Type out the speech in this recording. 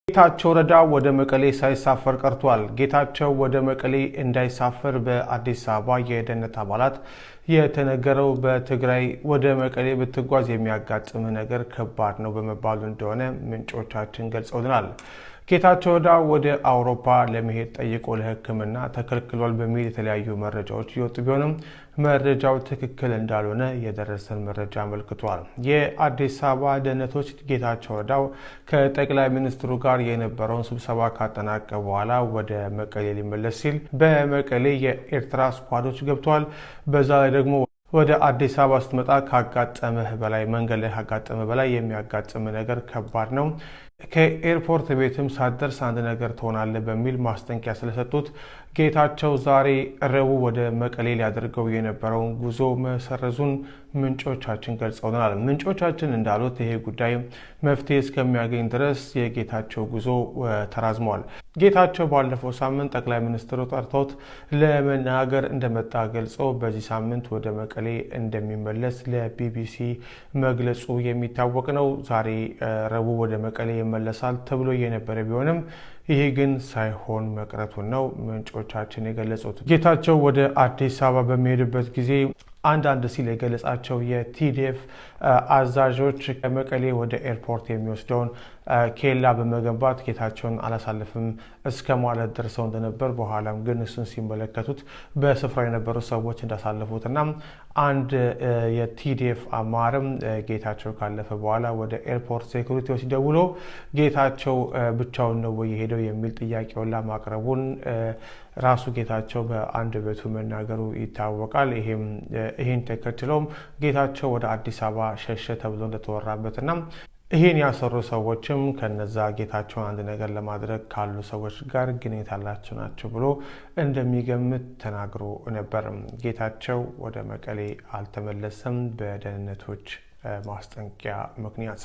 ጌታቸው ረዳ ወደ መቀሌ ሳይሳፈር ቀርቷል። ጌታቸው ወደ መቀሌ እንዳይሳፈር በአዲስ አበባ የደህንነት አባላት የተነገረው በትግራይ ወደ መቀሌ ብትጓዝ የሚያጋጥም ነገር ከባድ ነው በመባሉ እንደሆነ ምንጮቻችን ገልጸውልናል። ጌታቸው ረዳ ወደ አውሮፓ ለመሄድ ጠይቆ ለሕክምና ተከልክሏል በሚል የተለያዩ መረጃዎች እየወጡ ቢሆንም መረጃው ትክክል እንዳልሆነ የደረሰን መረጃ አመልክቷል። የአዲስ አበባ ደህንነቶች ጌታቸው ረዳ ከጠቅላይ ሚኒስትሩ ጋር የነበረውን ስብሰባ ካጠናቀ በኋላ ወደ መቀሌ ሊመለስ ሲል በመቀሌ የኤርትራ ስኳዶች ገብተዋል። በዛ ላይ ደግሞ ወደ አዲስ አበባ ስትመጣ ካጋጠመህ በላይ፣ መንገድ ላይ ካጋጠመህ በላይ የሚያጋጥም ነገር ከባድ ነው። ከኤርፖርት ቤትም ሳትደርስ አንድ ነገር ትሆናለህ በሚል ማስጠንቀቂያ ስለሰጡት ጌታቸው ዛሬ ረቡዕ ወደ መቀሌ ሊያደርገው የነበረውን ጉዞ መሰረዙን ምንጮቻችን ገልጸውልናል። ምንጮቻችን እንዳሉት ይሄ ጉዳይ መፍትሄ እስከሚያገኝ ድረስ የጌታቸው ጉዞ ተራዝሟል። ጌታቸው ባለፈው ሳምንት ጠቅላይ ሚኒስትሩ ጠርተውት ለመናገር እንደመጣ ገልጾ በዚህ ሳምንት ወደ መቀሌ እንደሚመለስ ለቢቢሲ መግለጹ የሚታወቅ ነው። ዛሬ ረቡዕ ወደ መቀሌ ይመለሳል ተብሎ የነበረ ቢሆንም ይሄ ግን ሳይሆን መቅረቱን ነው ምንጮቻችን የገለጹት። ጌታቸው ወደ አዲስ አበባ በሚሄድበት ጊዜ አንዳንድ ሲል የገለጻቸው የ TDF አዛዦች ከመቀሌ ወደ ኤርፖርት የሚወስደውን ኬላ በመገንባት ጌታቸውን አላሳልፍም እስከ ማለት ደርሰው እንደነበር፣ በኋላም ግን እሱን ሲመለከቱት በስፍራው የነበሩ ሰዎች እንዳሳለፉት እና አንድ የ TDF አመራርም ጌታቸው ካለፈ በኋላ ወደ ኤርፖርት security ዎች ደውሎ ጌታቸው ብቻውን ነው ወይ የሄደው የሚል ጥያቄውን ማቅረቡን ራሱ ጌታቸው በአንደበቱ መናገሩ ይታወቃል። ይህን ተከትሎም ጌታቸው ወደ አዲስ አበባ ሸሸ ተብሎ እንደተወራበትና ይህን ያሰሩ ሰዎችም ከነዛ ጌታቸውን አንድ ነገር ለማድረግ ካሉ ሰዎች ጋር ግንኙነት ያላቸው ናቸው ብሎ እንደሚገምት ተናግሮ ነበር። ጌታቸው ወደ መቀሌ አልተመለሰም በደህንነቶች ማስጠንቀቂያ ምክንያት።